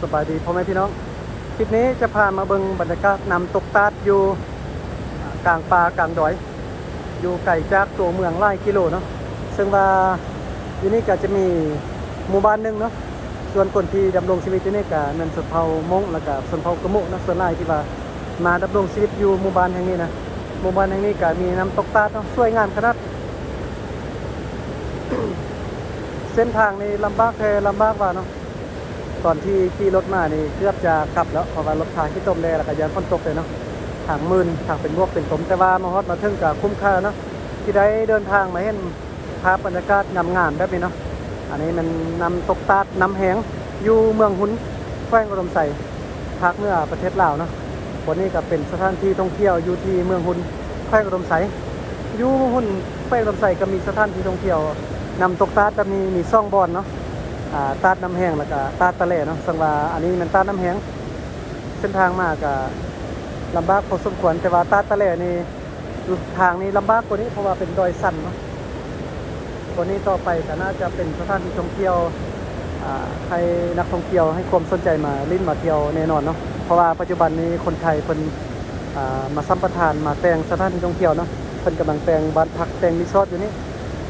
ສະບາຍດີພໍ່ແມ່ພີ່ນ້ອງ, ຄລິບນີ້ຈະພາມາເບິ່ງບັນຍາກາດນ້ຳຕົກຕາດຢູ່ກາງປ່າກາງດອຍ ຢູ່ໄກຈາກຕົວເມືອງຫຼາຍກິໂລເນາະ. ເຊິ່ງວ່າຢູ່ນີ້ກໍຈະມີໝູ່ບ້ານໜຶ່ງເນາະ, ສ່ວນຄົນທີ່ດຳລົງຊີວິດຢູ່ນີ້ກໍແມ່ນຊົນເຜົ່າມົ້ງ ແລ້ວກໍຊົນເຜົ່າກະໂມະເນາະ, ສ່ວນຫຼາຍທີ່ວ່າມາດຳລົງຊີວິດຢູ່ໝູ່ບ້ານແຫ່ງນີ້ນະ. ໝູ່ບ້ານແຫ່ງນີ້ກໍມີນ້ຳຕົກຕາດເນາະ, ສວຍງາມຂະໜາດ. ເສັ້ນທາງນີ້ລຳບາກແທ້ລຳບາກວ່າເນາະ. ຕອນທີ່ຂີ່ລົດມານີ້ເກືອບຈະຂັບແລ້ວ ເພາະວ່າລົດພາຂີ້ຕົມແດ່ ແລ້ວກໍຢ້ານຝົນຕົກເດ້ເນາະ, ທາງມື່ນ ທາງເປັນບວກເປັນຕົມ, ແຕ່ວ່າມາຮອດມາເຖິງກໍຄຸ້ມຄ່າເນາະ ທີ່ໄດ້ເດີນທາງມາເຫັນພາບບັນຍາກາດງາມໆແບບນີ້ເນາະ. ອັນນີ້ແມ່ນນ້ຳຕົກຕາດນ້ຳແຮງ ຢູ່ເມືອງຮຸນ ແຂວງອຸດົມໄຊ ພາກເໜືອປະເທດລາວເນາະ. ບ່ອນນີ້ກໍເປັນສະຖານທີ່ທ່ອງທ່ຽວຢູ່ທີ່ເມືອງຮຸນ ແຂວງອຸດົມໄຊ. ຢູ່ຮຸນ ແຂວງອຸດົມໄຊກໍມີສະຖານທີ່ທ່ອງທ່ຽວນ້ຳຕົກຕາດແບບນີ້ມີສອງບ່ອນເນາະ, ອາ ຕາດນ້ຳແຮງ ແລ້ວກໍຕາດຕະແຫຼເນາະ. ເຊິ່ງວ່າອັນນີ້ແມ່ນຕາດນ້ຳແຮງ, ເສັ້ນທາງມາກໍລຳບາກພໍສົມຄວນ, ແຕ່ວ່າຕາດຕະແຫຼນີ້ ທາງນີ້ລຳບາກກວ່ານີ້ ເພາະວ່າເປັນດອຍຊັນເນາະ. ຕົວນີ້ຕໍ່ໄປກໍໜ້າຈະເປັນສະຖານທີ່ທ່ອງທ່ຽວ ອາ ໃຫ້ນັກທ່ອງທ່ຽວໃຫ້ຄວາມສົນໃຈມາຫຼິ້ນມາທ່ຽວແນ່ນອນເນາະ, ເພາະວ່າປັດຈຸບັນນີ້ຄົນໄທເພິ່ນ ອາ ມາສຳປະທານ ມາແຕ່ງສະຖານທີ່ທ່ອງທ່ຽວເນາະ, ເພິ່ນກຳລັງແຕ່ງບ້ານພັກ ແຕ່ງຣີສອດຢູ່ນີ້.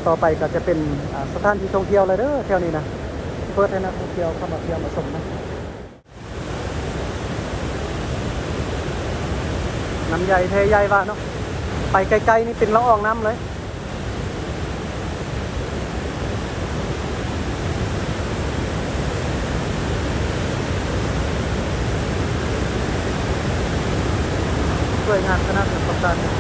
ຕໍ່ໄປກໍຈະເປັນ ອາ ສະຖານທີ່ທ່ອງທ່ຽວແລ້ວເດີ ແຖວນີ້ນະ, ເປີດໃຫ້ນັກທ່ອງທ່ຽວເຂົ້າມາທ່ຽວມາຊົມນະ. ນ້ຳໃຫຍ່ແທ້ໃຫຍ່ວ່າເນາະ, ໄປໄກໆນີ້ເປັນລະອອງນ້ຳເລີຍ. ສວຍງາມຂະໜາດ ປະສາດນີ້.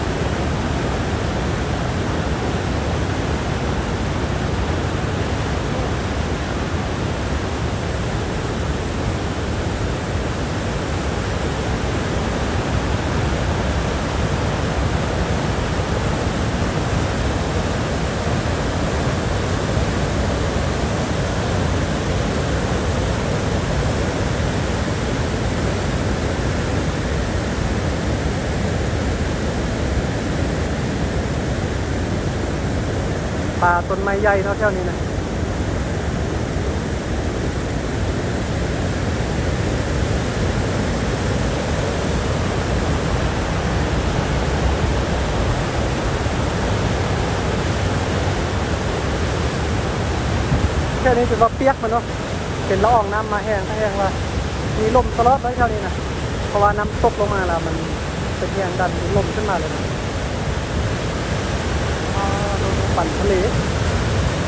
ປ່າຕົ້ນໄມ້ໃຫຍ່ເນາະແຖວນີ້ນະ. ແຖວນີ້ຖືວ່າປຽກໝົດເນາະ, ເປັນລະອອງນ້ຳມາແຮງ ແຮງວ່າ ມີລົມຕະຫຼອດເລີຍແຖວນີ້ນະ, ເພາະວ່ານ້ຳຕົກລົງມາແລ້ວມັນ ເປັນແຮງດັນລົມຂຶ້ນມາເລີຍນະ. ອ່າ ໂດຍ ປັນທະເລ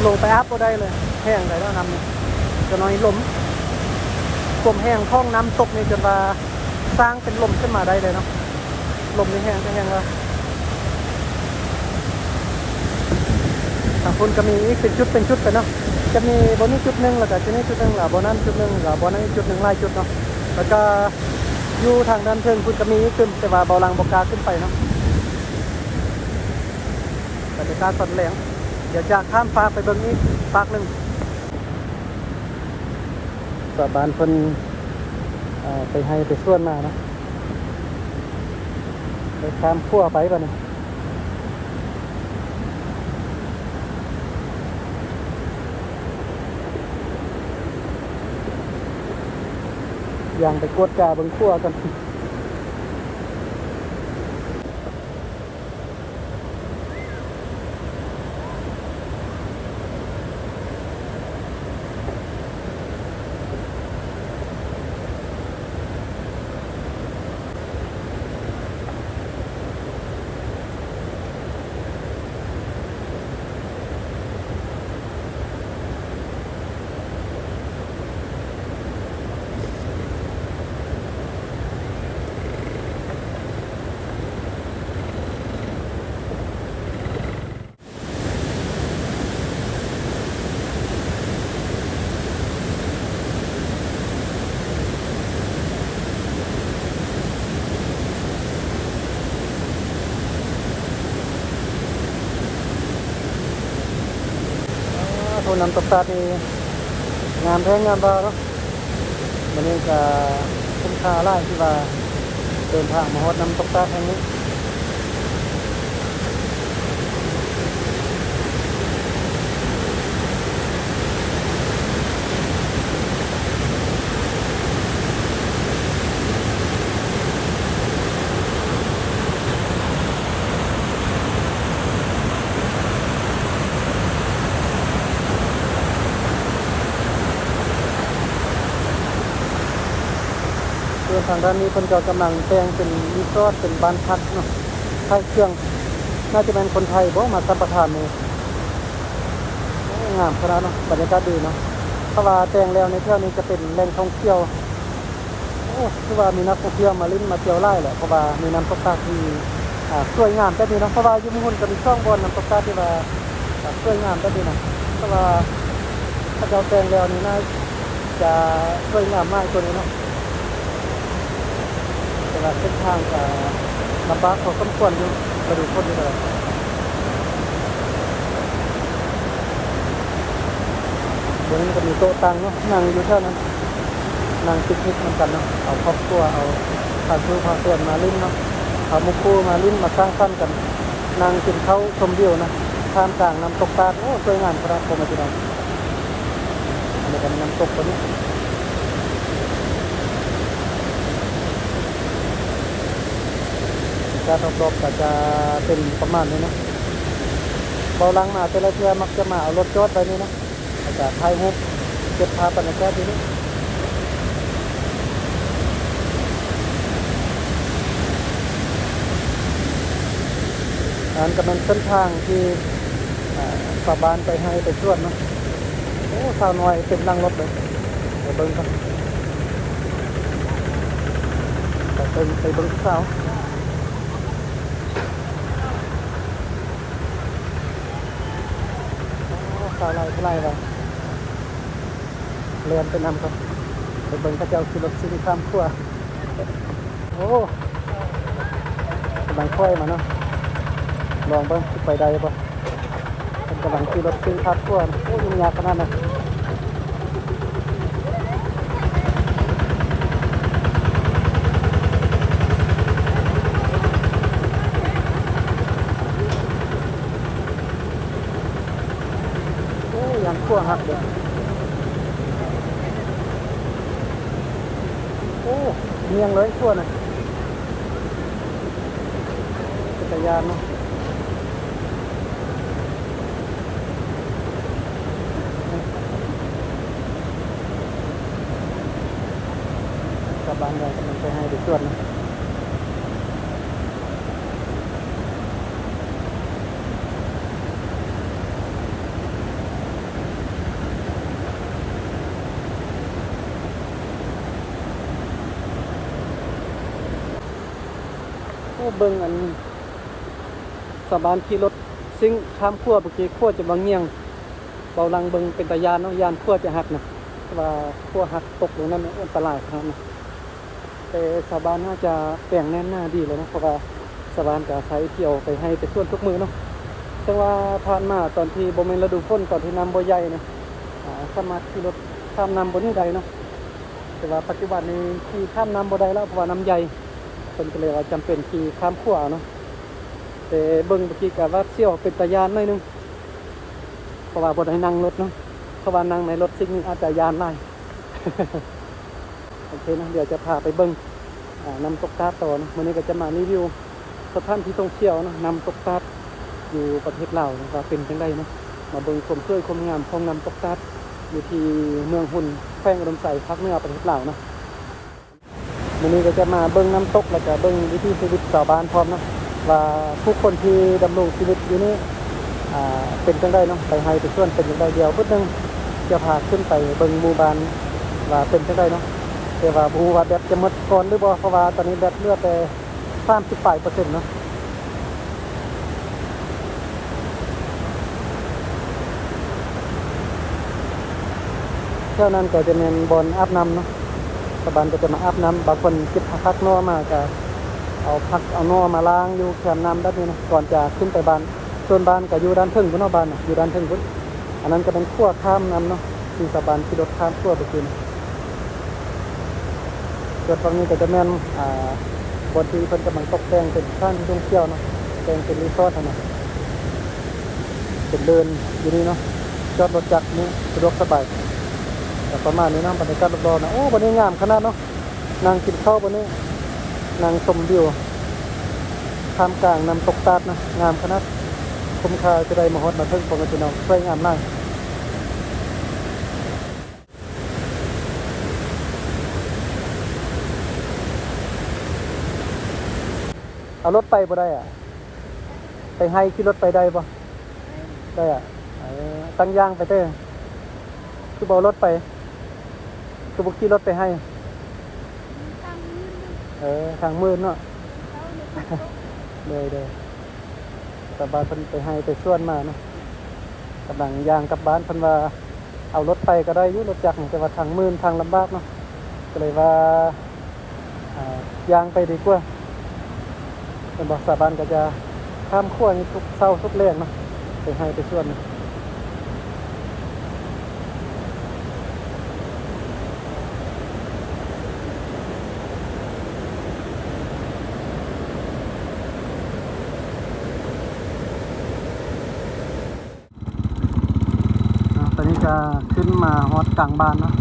ລົງໄປອາບບໍ່ໄດ້ເລີຍ, ແຮງໄດ໋ເນາະນ້ຳນີ້. ຈະໜ້ອຍລົມ ຄວາມແຮງຂອງນ້ຳຕົກນີ້ຈົນວ່າສ້າງເປັນລົມຂຶ້ນມາໄດ້ເລີຍເນາະ. ລົມນີ້ແຮງແທ້ແຮງວ່າ. ທາງພຸ້ນກໍມີອີກເປັນຈຸດເປັນຈຸດໄປເນາະ, ຈະມີບ່ອນນີ້ຈຸດໜຶ່ງ ແລ້ວກໍຈຸດນີ້ຈຸດໜຶ່ງ ແລ້ວບ່ອນນັ້ນຈຸດໜຶ່ງ ແລ້ວບ່ອນນັ້ນອີກຈຸດໜຶ່ງ ຫຼາຍຈຸດເນາະ. ແລ້ວກໍຢູ່ທາງດ້ານເທິງພຸ້ນກໍມີອີກຕື່ມ ແຕ່ວ່າເບົາຫຼັງບໍ່ກ້າຂຶ້ນໄປເນາະ. ບັນຍາກາດຕອນແລງ ດຽວຈະຂ້າມຟາກໄປເບິ່ງອີກຟາກໜຶ່ງ. ຊາວບ້ານເພິ່ນ ເອີ ໄປໄຮ່ໄປສວນມາເນາະ, ໄດ້ຂ້າມຂົວໄປບາດນີ້. ຍ່າງໄປກວດກາເບິ່ງຂົວກ່ອນ. ໂອ້ ນ້ຳຕົກຕາດນີ້ງາມແທ້ງາມວ່າເນາະ. ມື້ນີ້ກໍຄຸ້ມຄ່າຫຼາຍທີ່ວ່າເດີນທາງມາຮອດນ້ຳຕົກຕາດແຫ່ງນີ້. ສ່ວນທາງດ້ານນີ້ເພິ່ນກໍກຳລັງແຕ່ງເປັນຣີສອດ ເປັນບ້ານພັກເນາະ ຄ້າຍເຄື່ອງ ໜ້າຈະແມ່ນຄົນໄທບໍ ມາສຳປະທານນີ້. ໂອ້ ງາມຂະໜາດເນາະ ບັນຍາກາດດີເນາະ ເພາະວ່າແຕ່ງແລ້ວໃນແຖວນີ້ຈະເປັນແຫຼ່ງທ່ອງທ່ຽວ. ໂອ້ ຖືວ່າມີນັກທ່ອງທ່ຽວມາຫຼິ້ນມາທ່ຽວຫຼາຍແຫຼະ ເພາະວ່າມີນ້ຳຕົກຕາດທີ່ ອ່າ ສວຍງາມແບບນີ້ເນາະ ເພາະວ່າຢູ່ເມືອງຮຸນກໍມີສອງບ່ອນນ້ຳຕົກຕາດທີ່ວ່າ ອ່າ ສວຍງາມແບບນີ້ນະ ແຕ່ວ່າເຂົາເຈົ້າແຕ່ງແລ້ວນີ້ໜ້າຈະສວຍງາມຫຼາຍກວ່ານີ້ເນາະ. ແຕ່ວ່າເສັ້ນທາງກໍລຳບາກພໍສົມຄວນຢູ່ ລະດູຝົນນີ້ກໍໄດ້. ບ່ອນນີ້ກໍມີໂຕະຕັ່ງເນາະ ນັ່ງຢູ່ແຖວນັ້ນ ນັ່ງປິກນິກນຳກັນເນາະ ເອົາຄອບຄົວ ເອົາພາລູກພາແຟນມາຫຼິ້ນເນາະ ເອົາໝູ່ຄູ່ມາຫຼິ້ນ ມາສັງສັນກັນ ນັ່ງກິນເຂົ້າຊົມວິວນະ ທ່າມກາງນ້ຳຕົກຕາດ. ໂອ້ ສວຍງາມຂະໜາດ ພໍ່ແມ່ພີ່ນ້ອງ. ອັນນີ້ກໍນ້ຳຕົກຕົວນີ້ ບານຍາກາດຮອບໆ ກໍຈະເປັນປະມານນີ້ເນາະ. ເບົາຫຼັງມາແຕ່ລະເທື່ອມັກຈະມາເອົາລົດຈອດໄວ້ນີ້ເນາະ ແລ້ວກໍຖ່າຍຮູບເກັບພາບບັນຍາກາດຢູ່ນີ້. ອັນນັ້ນກໍແມ່ນເສັ້ນທາງທີ່ ອ່າ ຊາວບ້ານໄປໄຮ່ໄປສວນເນາະ. ໂອ້ ສາວນ້ອຍເຕັມຫຼັງລົດເລີຍ ໄປເບິ່ງກ່ອນ ໄປເບິ່ງ ໄປເບິ່ງສາວ. ໂອ້ ສາວຫຼາຍ ຫຼາຍວ່າ ແລ່ນໄປນຳກ່ອນ ໄປເບິ່ງເຂົາເຈົ້າຂີ່ລົດຊິງຂ້າມຂົວ. ໂອ້ ກຳລັງຖອຍມາເນາະ ລອງເບິ່ງຊິໄປໄດ້ບໍ່. ເພິ່ນກຳລັງຂີ່ລົດຊິງຂ້າມຂົວ ໂອ້ ຫຍຸ້ງຍາກຂະໜາດນັ້ນ. ໂອ້ ຢ້ານຂົວຫັກເດ້. ໂອ້ ຍ່ຽງເລີຍຂົວນະ ເປັນຕາຢ້ານເນາະ. ຊາວບ້ານກໍກຳລັງໄປໄຮ່ໄປສວນເນາະ. ໂອ້ ເບິ່ງອັນ ຊາວບ້ານຂີ່ລົດຊິງຂ້າມຂົວ ເມື່ອກີ້ຂົວຈະວ່າງ່ຽງ ເບົາຫຼັງເບິ່ງເປັນຕາຢ້ານເນາະ ຢ້ານຂົວຈະຫັກນະ ແຕ່ວ່າຂົວຫັກຕົກລົງນັ້ນ ໂອ້ ອັນຕະລາຍຂະໜາດນັ້ນ. ແຕ່ຊາວບ້ານໜ້າຈະແປງແໜ້ນໜາດີແລ້ວເນາະ ເພາະວ່າຊາວບ້ານກໍອາໄສທ່ຽວໄປໄຮ່ໄປສວນທຸກມື້ເນາະ. ເຊິ່ງວ່າຜ່ານມາຕອນທີ່ບໍ່ແມ່ນລະດູຝົນ ຕອນທີ່ນ້ຳບໍ່ໃຫຍ່ນະ ອາ ສາມາດຂີ່ລົດຂ້າມນ້ຳບ່ອນນີ້ໄດ້ເນາະ. ແຕ່ວ່າປັດຈຸບັນນີ້ຂີ່ຂ້າມນ້ຳບໍ່ໄດ້ແລ້ວ ເພາະວ່ານ້ຳໃຫຍ່ ເພິ່ນກໍເລີຍວ່າຈຳເປັນຂີ່ຂ້າມຂົວເອົາເນາະ. ແຕ່ເບິ່ງເມື່ອກີ້ກໍຫວາດສຽວ ເປັນຕາຢ້ານໜ້ອຍໜຶ່ງ ເພາະວ່າບໍ່ໄດ້ນັ່ງລົດເນາະ ເພາະວ່ານັ່ງໃນລົດຊິງນີ້ອາດຈະຢ້ານຫຼາຍ. ໂອເຄເນາະ ດຽວຈະພາໄປເບິ່ງ ອາ ນ້ຳຕົກຕາດຕໍ່ເນາະ. ມື້ນີ້ກໍຈະມາຣີວິວສະຖານທີ່ທ່ອງທ່ຽວເນາະ ນ້ຳຕົກຕາດຢູ່ປະເທດລາວເນາະ ວ່າເປັນຈັ່ງໃດເນາະ. ມາເບິ່ງຄວາມສວຍຄວາມງາມຂອງນ້ຳຕົກຕາດ ຢູ່ທີ່ເມືອງຮຸນ ແຂວງອຸດົມໄຊ ພາກເໜືອປະເທດລາວເນາະ. ມື້ນີ້ກໍຈະມາເບິ່ງນ້ຳຕົກ ແລ້ວກໍເບິ່ງວິຖີຊີວິດຊາວບ້ານພ້ອມເນາະ ວ່າຜູ້ຄົນທີ່ດຳລົງຊີວິດຢູ່ນີ້ ອ່າ ເປັນຈັ່ງໃດເນາະ ໄປໄຮ່ໄປສວນເປັນຈັ່ງໃດ. ດຽວບຶດໜຶ່ງຈະພາຂຶ້ນໄປເບິ່ງໝູ່ບ້ານວ່າເປັນຈັ່ງໃດເນາະ. ແຕ່ວ່າບໍ່ຮູ້ວ່າແບັດຈະໝົດກ່ອນຫຼືບໍ່ ເພາະວ່າຕອນນີ້ແບັດເຫຼືອແຕ່ ສາມສິບປາຍເປີເຊັນເນາະ. ແຖວນັ້ນກໍຈະແມ່ນບ່ອນອາບນ້ຳເນາະ ຊາວບ້ານກໍຈະມາອາບນ້ຳ. ບາງຄົນເກັບຜັກໜໍ່ມາກໍເອົາຜັກເອົາໜໍ່ມາລ້າງຢູ່ແຄມນ້ຳແບບນີ້ເນາະ ກ່ອນຈະຂຶ້ນໄປບ້ານ. ສ່ວນບ້ານກໍຢູ່ດ້ານເທິງພຸ້ນເນາະ ບ້ານນະຢູ່ດ້ານເທິງພຸ້ນ. ອັນນັ້ນກໍແມ່ນຂົວຂ້າມນ້ຳເນາະ ທີ່ຊາວບ້ານຂີ່ລົດຂ້າມຂົວໄປກິນ. ສ່ວນຝັ່ງນີ້ກໍຈະແມ່ນ ອ່າ ບ່ອນທີ່ເພິ່ນກຳລັງຕົກແຕ່ງເປັນສະຖານທີ່ທ່ອງທ່ຽວເນາະ ແຕ່ງເປັນຣີສອດຫັ້ນນະ ເປັນເດີ່ນຢູ່ນີ້ເນາະ ຈອດລົດຈັກນີ້ສະດວກສະບາຍ. ກໍປະມານນີ້ເນາະ ບັນຍາກາດຮອບໆນະ. ໂອ້ ບ່ອນນີ້ງາມຂະໜາດເນາະ ນັ່ງກິນເຂົ້າບ່ອນນີ້ ນັ່ງຊົມວິວ ທ່າມກາງນ້ຳຕົກຕາດນະ ງາມຂະໜາດ. ຄຸ້ມຄ່າທີ່ໄດ້ມາຮອດມາເຖິງ ພໍ່ແມ່ພີ່ນ້ອງ ສວຍງາມຫຼາຍ. ເອົາລົດໄປບໍ່ໄດ້ອະ? ໄປໄຮ່ຂີ່ລົດໄປໄດ້ບໍ່? ໄດ້ອະ. ເອີ ຕັ້ງຢ່າງໄປເຕີ. ຄືບໍ່ເອົາລົດໄປ? ຄືບໍ່ຂີ່ລົດໄປໄຮ່? ເອີ ທາງມືດເນາະ. ໂດຍໆ. ຊາວບ້ານເພິ່ນໄປໄຮ່ໄປສວນມາເນາະ, ກຳລັງຍ່າງກັບບ້ານ. ເພິ່ນວ່າເອົາລົດໄປກໍໄດ້ຢູ່ ລົດຈັກນີ້, ແຕ່ວ່າທາງມື່ນ ທາງລຳບາກເນາະ, ກໍເລີຍວ່າ ອ່າ ຍ່າງໄປດີກວ່າ. ເຫັນບໍ່? ຊາວບ້ານກໍຈະຂ້າມຂົວນີ້ທຸກເຊົ້າທຸກແລງເນາະ, ໄປໄຮ່ໄປສວນ. ອ່າ ຕອນນີ້ກໍຂຶ້ນມາຮອດກາງບ້ານເນາະ,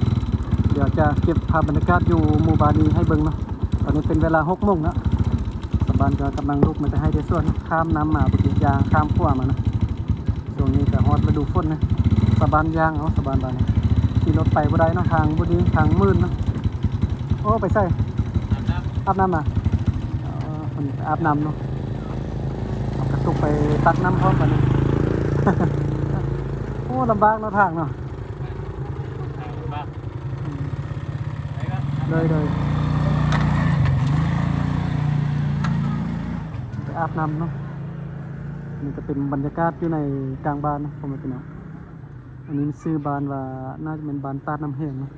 ດຽວຈະເກັບພາບບັນຍາກາດຢູ່ໝູ່ບ້ານນີ້ໃຫ້ເບິ່ງເນາະ. ຕອນນີ້ເປັນເວລາຫົກໂມງເນາະ, ຊາວບ້ານກໍກຳລັງລຸກມາແຕ່ໄຮ່ແຕ່ສວນ, ຂ້າມນ້ຳມາພຸ້ນ ຍ່າງຂ້າມຂົວມາເນາະ. ຊ່ວງນີ້ກໍຮອດລະດູຝົນນະ, ຊາວບ້ານຍ່າງເອົາ, ຊາວບ້ານບາດນີ້ຂີ່ລົດໄປບໍ່ໄດ້ເນາະ, ທາງບໍ່ດີ ທາງມື່ນເນາະ. ໂອ້ ໄປໃສ? ອາບນ້ຳ ອາບນ້ຳມາ. ອໍ ເພິ່ນໄປອາບນ້ຳເນາະ, ເອົາກະຕຸກໄປຕັກນ້ຳພ້ອມບາດນີ້. ໂອ້ ລຳບາກເນາະ ທາງເນາະ. ໂດຍໆ ໄປອາບນ້ຳເນາະ. ນີ້ກໍເປັນບັນຍາກາດຢູ່ໃນກາງບ້ານເນາະ ພໍ່ແມ່ພີ່ນ້ອງ. ອັນນີ້ຊື່ບ້ານວ່າ ໜ້າຈະແມ່ນບ້ານຕາດນ້ຳແຫ້ງເນາະ.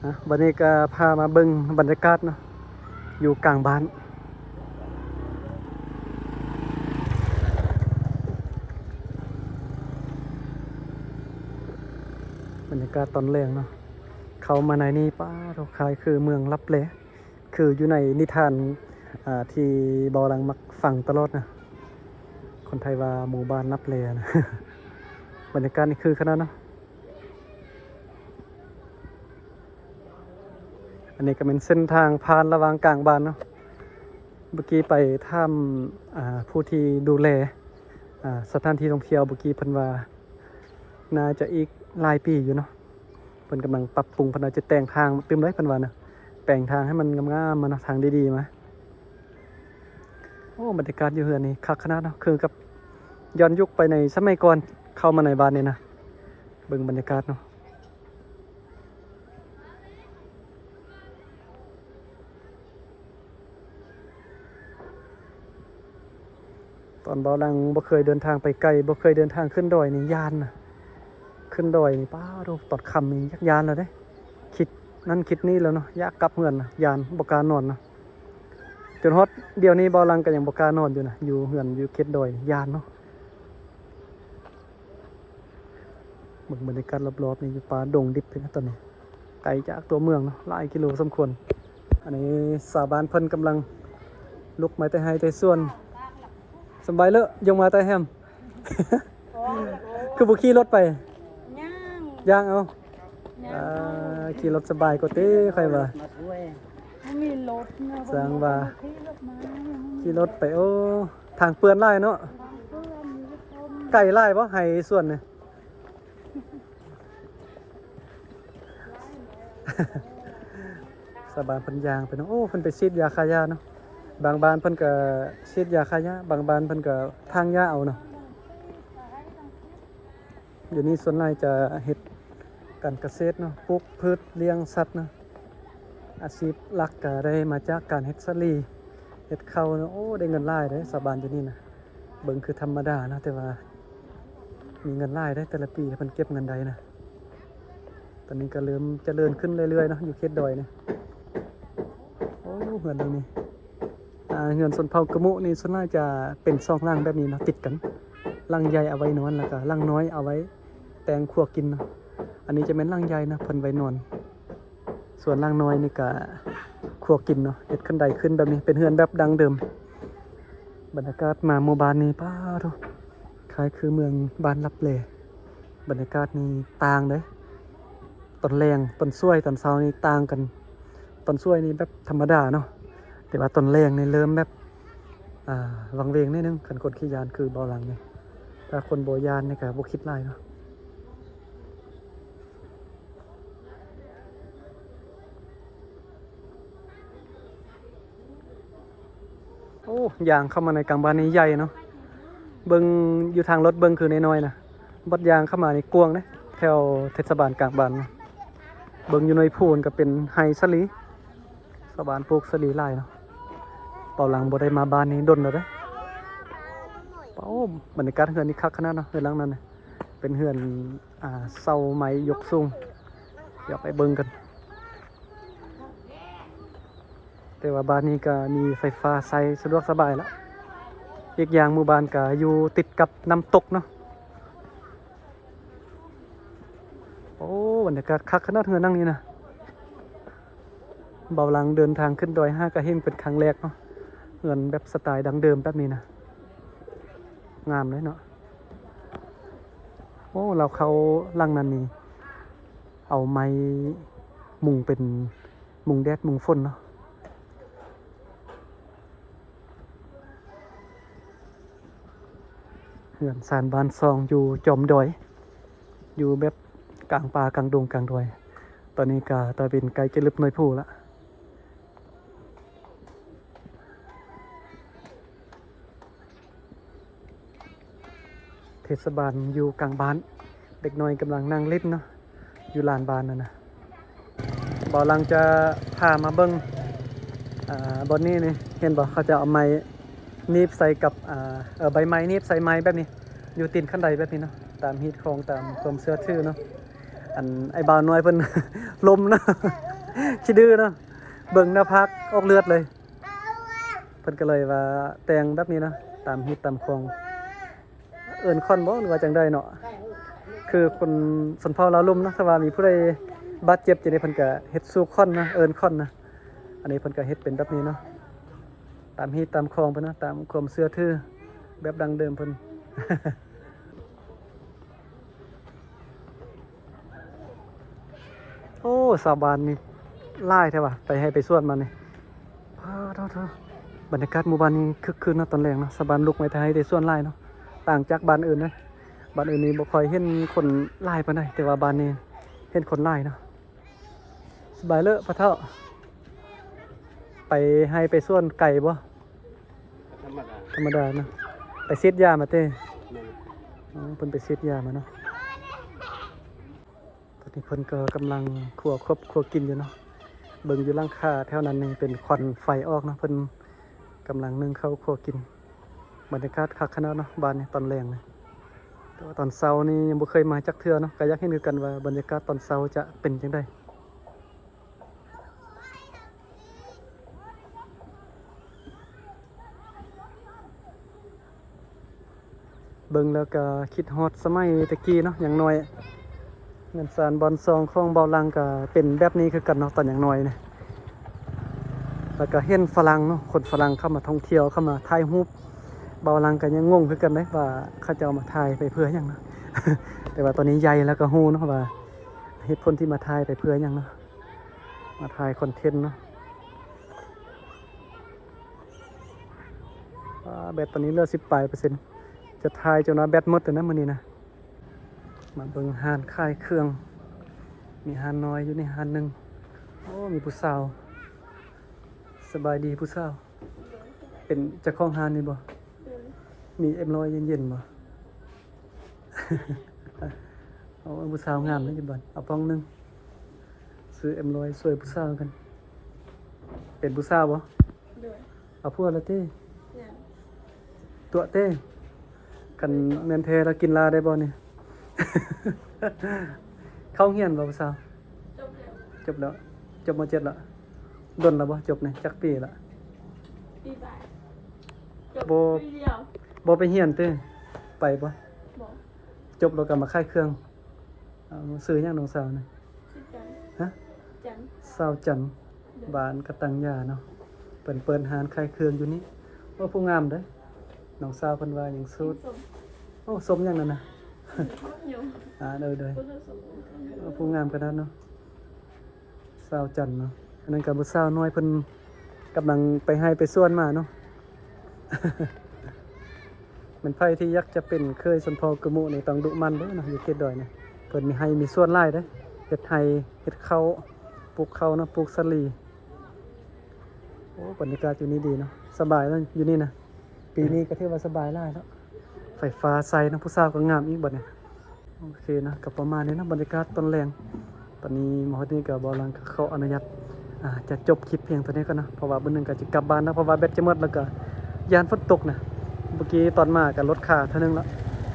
ອ່ະ ບັດນີ້ກໍພາມາເບິ່ງບັນຍາກາດເນາະ ຢູ່ກາງບ້ານ. ບັນຍາກາດຕອນແລງເນາະ, ເຂົ້າມາໃນນີ້ ປ້າໂທ້ ຄ້າຍຄືເມືອງລັບແລ. ຄືຢູ່ໃນນິທານ ອ່າ ທີ່ບ່າວຫຼັງມັກຟັງຕະຫຼອດນະ, ຄົນໄທວ່າໝູ່ບ້ານລັບແລນະ. ບັນຍາກາດນີ້ຄືຂະໜາດເນາະ. ອັນນີ້ກໍແມ່ນເສັ້ນທາງຜ່ານລະຫວ່າງກາງບ້ານເນາະ. ເມື່ອກີ້ໄປຖາມ ອ່າ ຜູ້ທີ່ດູແລ ອ່າ ສະຖານທີ່ທ່ອງທ່ຽວ, ເມື່ອກີ້ເພິ່ນວ່າ ໜ້າຈະອີກຫຼາຍປີຢູ່ເນາະ. ເພິ່ນກຳລັງປັບປຸງ, ເພິ່ນອາດຈະແຕ່ງທາງຕື່ມໄດ້ ເພິ່ນວ່ານະ, ແປງທາງໃຫ້ມັນງາມໆມາເນາະ, ທາງດີໆມາ. ໂອ້ ບັນຍາກາດຢູ່ເຮືອນນີ້ຄັກຂະໜາດເນາະ, ຄືກັບຍ້ອນຍຸກໄປໃນສະໄໝກ່ອນ ເຂົ້າມາໃນບ້ານນີ້ນະ. ເບິ່ງບັນຍາກາດເນາະ. ຕອນບ່າວຫຼັງບໍ່ເຄີຍເດີນທາງໄປໄກ, ບໍ່ເຄີຍເດີນທາງຂຶ້ນດອຍນີ້ຢ້ານນະ. ຂຶ້ນດອຍນີ້ ປ້າໂທ້ ຕອນຄ່ຳນີ້ຢາກຢ້ານແລ້ວເດ້. ຄິດນັ້ນຄິດນີ້ແລ້ວເນາະ, ຢາກກັບເຮືອນນະ, ຢ້ານ ບໍ່ກ້ານອນນະ. ຈົນຮອດດຽວນີ້ບ່າວຫຼັງກໍຍັງບໍ່ກ້ານອນຢູ່ນະ, ຢູ່ເຮືອນ ຢູ່ເຂດດອຍ ຢ້ານເນາະ. ເບິ່ງບັນຍາກາດລອບໆນີ້ ຢູ່ປ່າດົງດິບເລີຍນະຕອນນີ້, ໄກຈາກຕົວເມືອງເນາະ ຫຼາຍກິໂລສົມຄວນ. ອັນນີ້ຊາວບ້ານເພິ່ນກຳລັງລຸກມາແຕ່ໄຮ່ແຕ່ສວນ. ສະບາຍເລີ ຍົງມາແຕ່ແຮມ. ຄືບໍ່ຂີ່ລົດໄປ? ຍ່າງ ຍ່າງເອົາ. ຍ່າງ ອ່າ ເອົາ ຂີ່ລົດສະບາຍກວ່າຕິ ຂ້ອຍວ່າ. ບໍ່ມີລົດນະ ຊ່າງວ່າ ບໍ່ມີລົດມາ ຂີ່ລົດໄປ. ໂອ້ ທາງເປື້ອນຫຼາຍເນາະ. ທາງເປື້ອນ ມີລົດຕົ້ມ. ໄກຫຼາຍບໍ່ ໄຮ່ສວນນີ້? ຊາວບ້ານເພິ່ນຍ່າງໄປເນາະ. ໂອ້ ເພິ່ນໄປສີດຢາຂ້າຫຍ້າເນາະ. ບາງບ້ານເພິ່ນກໍສີດຢາຂ້າຫຍ້າ, ບາງບ້ານເພິ່ນກໍຖາງຫຍ້າເອົາເນາະ. ດຽວນີ້ສ່ວນຫຼາຍຈະເຮັດການກະເສດເນາະ, ປູກພືດລ້ຽງສັດເນາະ. ອາຊີບຫຼັກກະໄດ້ມາຈາກການເຮັດສາລີ ເຮັດເຂົ້າເນາະ. ໂອ້ ໄດ້ເງິນຫຼາຍເດ້ຊາວບ້ານຢູ່ນີ້ນະ. ເບິ່ງຄືທຳມະດາເນາະ, ແຕ່ວ່າມີເງິນຫຼາຍເດ້, ແຕ່ລະປີເພິ່ນເກັບເງິນໄດ້ນະ. ຕອນນີ້ກໍເລີ່ມຈະເລີນຂຶ້ນເລື້ອຍໆເນາະ ຢູ່ເຂດດອຍນີ້. ໂອ້ ເຮືອນຫຼັງນີ້ ອ່າ ເຮືອນຊົນເຜົ່າກະໂມະນີ້ ສ່ວນຫຼາຍຈະເປັນສອງຫຼັງແບບນີ້ເນາະ ຕິດກັນ. ຫຼັງໃຫຍ່ເອົາໄວ້ນອນ ແລ້ວກະຫຼັງນ້ອຍເອົາໄວ້ແຕ່ງຄົວກິນເນາະ. ອັນນີ້ຈະແມ່ນຫຼັງໃຫຍ່ເນາະ ເພິ່ນໄວ້ນອນ. ສ່ວນຫຼັງນ້ອຍນີ້ກະຄົວກິນເນາະ, ເຮັດຂັ້ນໄດຂຶ້ນແບບນີ້ ເປັນເຮືອນແບບດັ້ງເດີມ. ບັນຍາກາດມາໝູ່ບ້ານນີ້ ປ້າໂທ້ ຄ້າຍຄືເມືອງບ້ານລັບແລ. ບັນຍາກາດນີ້ຕ່າງເດ້, ຕອນແລງ ຕອນສວຍ ຕອນເຊົ້ານີ້ຕ່າງກັນ. ຕອນສວຍນີ້ແບບທຳມະດາເນາະ, ແຕ່ວ່າຕອນແລງນີ້ເລີ່ມແບບ ອ່າ ວັງເວງໜ້ອຍໜຶ່ງ ຄັນຄົນຂີ້ຢ້ານຄືເບົາຫຼັງນີ້. ຖ້າຄົນບໍ່ຢ້ານນີ້ກໍບໍ່ຄິດຫຼາຍເນາະ. ຍ່າງເຂົ້າມາໃນກາງບ້ານນີ້ໃຫຍ່ເນາະ, ເບິ່ງຢູ່ທາງລົດເບິ່ງຄືນ້ອຍໆນະ, ບັດຍ່າງເຂົ້າມານີ້ກວ້າງເດ້ ແຖວເທດສະບານກາງບ້ານນະ. ເບິ່ງຢູ່ໜ່ວຍພູນກໍເປັນໄຮ່ສາລີ, ຊາວບ້ານປູກສາລີຫຼາຍເນາະ. ເປົາຫຼັງບໍ່ໄດ້ມາບ້ານນີ້ດົນແລ້ວເດ້. ໂອ້ ບັນຍາກາດເຮືອນນີ້ຄັກຂະໜາດເນາະ, ເຮືອນຫຼັງນັ້ນນະ ເປັນເຮືອນ ອ່າ ເສົາໄມ້ຍົກສູງ. ດຽວໄປເບິ່ງກັນ. ແຕ່ວ່າບ້ານນີ້ກໍມີໄຟຟ້າໃຊ້ສະດວກສະບາຍລະ. ອີກຢ່າງໝູ່ບ້ານກໍຢູ່ຕິດກັບນ້ຳຕົກເນາະ. ໂອ້ ບັນຍາກາດຄັກຂະໜາດເຮືອນຫຼັງນີ້ນະ. ເບົາຫຼັງເດີນທາງຂຶ້ນດອຍຫາກະເຫັນເປັນຄັ້ງແລກເນາະ, ເຮືອນແບບສະໄຕລ໌ດັ້ງເດີມແບບນີ້ນະ. ງາມເລີຍເນາະ. ໂອ້ ລາວເຂົ້າຫຼັງນັ້ນນີ້ ເອົາໄມ້ມຸງເປັນມຸງແດດມຸງຝົນເນາະ. ເຮືອນຊານບ້ານຊ່ອງຢູ່ຈອມດອຍ, ຢູ່ແບບກາງປ່າກາງດົງກາງດອຍ. ຕອນນີ້ກໍຕາເວັນໃກ້ຈະລຶບໜ່ວຍພູລະ. ເທດສະບານຢູ່ກາງບ້ານ, ເດັກນ້ອຍກຳລັງນັ່ງຫຼິ້ນເນາະ ຢູ່ລານບ້ານນັ້ນນະ. ເບົາຫຼັງຈະພາມາເບິ່ງ ອ່າ ບ່ອນນີ້ນີ້ ເຫັນບໍ່ ເຂົາຈະເອົາໄມ້ໜີບໃສ່ກັບ ອ່າ ເອີ ໃບໄມ້ໜີບໃສ່ໄມ້ແບບນີ້ ຢູ່ຕີນຂັ້ນໄດແບບນີ້ເນາະ, ຕາມຮີດຄອງ ຕາມຄວາມເຊື່ອຖືເນາະ. ອັນ ໄອ້ບ່າວນ້ອຍເພິ່ນ ລົມເນາະ ຂີ້ດື້ເນາະ, ເບິ່ງໜ້າຜາກອອກເລືອດເລີຍ. ເພິ່ນກໍເລີຍວ່າແຕ່ງແບບນີ້ເນາະ ຕາມຮີດຕາມຄອງ. ເອີ້ນຂວັນບໍ່ ຫຼືວ່າຈັ່ງໃດເນາະ, ຄືຄົນຊົນເຜົ່າລາວລຸ່ມເນາະ, ຖ້າວ່າມີຜູ້ໃດບາດເຈັບຈັ່ງໃດ ເພິ່ນກະເຮັດສູ່ຂວັນນະ ເອີ້ນຂວັນນະ. ອັນນີ້ເພິ່ນກະເຮັດເປັນແບບນີ້ເນາະ ຕາມຮີດຕາມຄອງເພິ່ນນະ ຕາມຄວາມເຊື່ອຖືແບບດັ້ງເດີມເພິ່ນ. ໂອ້ ຊາວບ້ານນີ້ຫຼາຍແທ້ວ່າ ໄປໄຮ່ໄປສວນມານີ້. ປາດໂທ້ ບັນຍາກາດໝູ່ບ້ານນີ້ຄຶກຄື້ນເນາະ ຕອນແລງເນາະ. ຊາວບ້ານລຸກໄປໄຮ່ໄປສວນຫຼາຍເນາະ, ຕ່າງຈາກບ້ານອື່ນເດ້. ບ້ານອື່ນນີ້ບໍ່ຄ່ອຍເຫັນຄົນຫຼາຍປານໃດ, ແຕ່ວ່າບ້ານນີ້ເຫັນຄົນຫຼາຍເນາະ. ສະບາຍເລີ ພໍ່ເຖົ້າ, ໄປໄຮ່ໄປສວນໄກບໍ່? ທຳມະດາ ທຳມະດາເນາະ. ໄປສີດຢາມາເຕ? ແມ່ນ. ອໍ ເພິ່ນໄປສີດຢາມາເນາະ. ຕອນນີ້ເພິ່ນກໍກຳລັງຄົວຄົບຄົວກິນຢູ່ເນາະ. ເບິ່ງຢູ່ຫຼັງຄາແຖວນັ້ນນີ້ເປັນຄວັນໄຟອອກເນາະ, ເພິ່ນກຳລັງໜຶ້ງເຂົ້າຄົວກິນ. ບັນຍາກາດຄັກຂະໜາດເນາະ ບ້ານນີ້ຕອນແລງນີ້. ແຕ່ວ່າຕອນເຊົ້ານີ້ຍັງບໍ່ເຄີຍມາຈັກເທື່ອເນາະ, ກໍຢາກເຫັນຄືກັນວ່າບັນຍາກາດຕອນເຊົ້າຈະເປັນຈັ່ງໃດ. ເບິ່ງແລ້ວກໍຄິດຮອດສະໄໝແຕ່ກີ້ເນາະ, ຢ່າງໜ້ອຍເຮືອນຊານບ່ອນຊ່ອງຂອງເບົາຫຼັງກໍເປັນແບບນີ້ຄືກັນເນາະ ຕອນຍັງນ້ອຍນີ້. ແລ້ວກໍເຫັນຝຣັ່ງເນາະ, ຄົນຝຣັ່ງເຂົ້າມາທ່ອງທ່ຽວ ເຂົ້າມາຖ່າຍຮູບ. ເບົາຫຼັງກໍຍັງງົງຄືກັນເດ້ ວ່າເຂົາເຈົ້າມາຖ່າຍໄປເພື່ອຫຍັງເນາະ, ແຕ່ວ່າຕອນນີ້ໃຫຍ່ແລ້ວກໍຮູ້ເນາະວ່າເຫດຜົນທີ່ມາຖ່າຍໄປເພື່ອຫຍັງເນາະ, ມາຖ່າຍຄອນເທັນເນາະ. ອ່າ ແບັດຕອນນີ້ເຫຼືອສິບປາຍເປີເຊັນ, ຈະຖ່າຍຈົນວ່າແບັດໝົດເລີຍນະມື້ນີ້ນະ. ມາເບິ່ງຮ້ານຂາຍເຄື່ອງ, ມີຮ້ານນ້ອຍຢູ່ນີ້ຮ້ານໜຶ່ງ. ໂອ້ ມີຜູ້ສາວ. ສະບາຍດີຜູ້ສາວ, ເປັນເຈົ້າຂອງຮ້ານນີ້ບໍ່? ໂດຍ. ມີເອັມຮ້ອຍເຢັນໆບໍ່? ໂອ້ ຜູ້ສາວງາມເດ້ຢູ່ບ້ານ, ເອົາປ່ອງໜຶ່ງ. ຊື້ເອັມຮ້ອຍຊ່ວຍຜູ້ສາວກັນ. ເປັນຜູ້ສາວບໍ່? ໂດຍ. ເອົາຜົວແລ້ວຕິ? ຍັງ. ຕົວະເຕ. ຄັນແມ່ນແທ້ລະກິນລາໄດ້ບໍ່ນີ້? ເຂົ້າໂຮງຮຽນບໍ່ຜູ້ສາວ? ຈົບແລ້ວ. ຈົບແລ້ວ. ຈົບ ມໍເຈັດ ລະ. ດົນລະບໍ່ຈົບນີ້? ຈັກປີລະ? ປີປາຍ. ຈົບ ບໍ່ ປີດຽວ. ບໍ່ໄປຮຽນຕິ? ໄປບໍ່? ບໍ່. ຈົບແລ້ວກໍມາຂາຍເຄື່ອງ. ເອົາ ຊື່ຫຍັງນ້ອງສາວນີ້? ຊື່ຈັນ. ຮະ? ຈັນ. ສາວຈັນ. ໂດຍ. ບ້ານກະຕັງຢາເນາະ, ເພິ່ນເປີດຮ້ານຂາຍເຄື່ອງຢູ່ນີ້. ໂອ້ ຜູ້ງາມເດ້. ນ້ອງສາວເພິ່ນວ່າຫຍັງໂສດ? ໂອ້ ສົ້ມຫຍັງນັ້ນນະ? ອືມ ຢູ່. ອ່າ ໂດຍໆ. ໂອ້ ຜູ້ງາມຂະໜາດເນາະ. ສາວຈັນເນາະ, ອັນນັ້ນກໍຜູ້ສາວນ້ອຍເພິ່ນກຳລັງໄປໄຮ່ໄປສວນມາເນາະ. ແມ່ນໃຜທີ່ຢາກຈະເປັນເຂີຍຊົນເຜົ່າກຶໂມະນີ້ຕ້ອງດຸໝັ່ນເດີ້ເນາະ, ຢູ່ເຂດດອຍນີ້ເພິ່ນມີໄຮ່ມີສວນຫຼາຍເດ້, ເຮັດໄຮ່ເຮັດເຂົ້າ, ປູກເຂົ້າເນາະ, ປູກສາລີ. ໂອ້ ບັນຍາກາດຢູ່ນີ້ດີເນາະ, ສະບາຍເນາະຢູ່ນີ້ນະ. ປີນີ້ກໍຖືວ່າສະບາຍຫຼາຍເນາະ ໄຟຟ້າໃສ່ເນາະ ຜູ້ສາວກໍງາມອີກບັດນີ້. ໂອເຄເນາະ ກໍປະມານນີ້ເນາະ ບັນຍາກາດຕອນແລງ. ຕອນນີ້ມາຮອດນີ້ກໍບໍ່ລັງກໍຂໍອະນຸຍາດ ອ່າ ຈະຈົບຄລິບພຽງເທົ່ານີ້ກ່ອນເນາະ ເພາະວ່າມື້ໜຶ່ງກໍຈະກັບບ້ານເນາະ ເພາະວ່າແບັດຈະໝົດ ແລ້ວກໍຢ້ານຝົນຕົກນະ. ເມື່ອກີ້ຕອນມາກໍລົດຄາເທື່ອໜຶ່ງລະ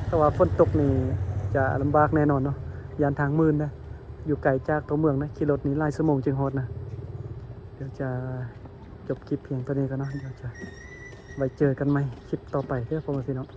ແຕ່ວ່າຝົນຕົກນີ້ຈະລຳບາກແນ່ນອນເນາະ ຢ້ານທາງມື່ນນະ ຢູ່ໄກຈາກຕົວເມືອງນະ ຂີ່ລົດນີ້ຫຼາຍຊົ່ວໂມງຈຶ່ງຮອດນະ. ດຽວຈະຈົບຄລິບພຽງເທົ່ານີ້ກ່ອນເນາະ ດຽວຈະໄວ້ເຈີກັນໃໝ່ຄລິບຕໍ່ໄປເດີ ພໍ່ແມ່ພີ່ນ້ອງ.